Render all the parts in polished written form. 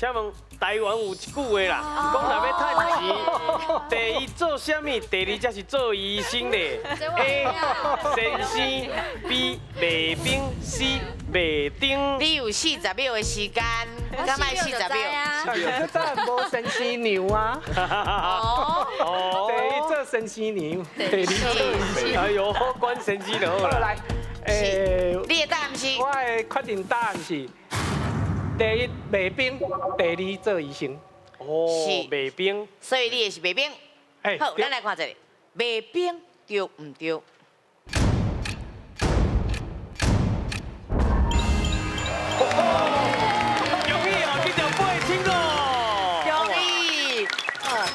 請問台灣有一句話啦，講若欲趁錢，第一做啥物？第二才是做醫生咧。A 先生，B 賣冰，C 賣燈。你有40秒的時間，敢愛四十秒？這陣無先生娘啊。哦。第一做先生娘，第二做醫生。哎呦，管先生就好啦。來，你的答案是？我的確定答案是第一賣冰，第二做醫生。哦，賣冰。所以你的是賣冰。好，咱來看一下，賣冰對毋對？恭喜哦，這條8,000咯！恭喜！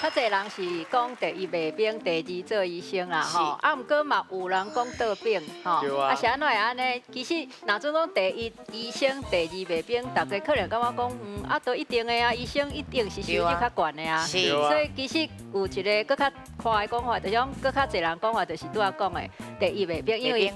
較濟人是講第一賣冰，第二做醫生啦，吼。啊，毋過嘛有人講倒反，吼。啊，是按怎會按呢？其實，若準講第一醫生，第二賣冰，大家可能感覺講，啊，都一定的啊，醫生一定是收入較懸的啊。所以其實有一個閣較快的講法，就是講閣較濟人講法，就是拄仔講的第一賣冰，因為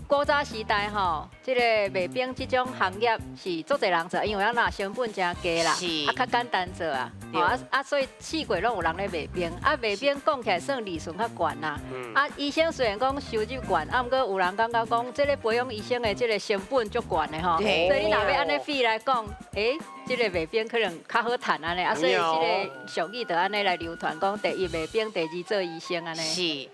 古早時代吼，這個賣冰這種行業是足濟人做，因為按怎成本誠低啦，啊較簡單做啊，吼啊啊，所以四界攏有人咧賣冰，啊賣冰講起來算利潤較懸啦。啊醫生雖然講收入懸，啊毋過有人感覺講，這個培養醫生的這個成本足懸的吼，所以你若欲按呢比來講，欸，這個賣冰可能較好趁按呢，啊所以這個俗語就按呢來流傳，講第一賣冰，第二做醫生按呢。是。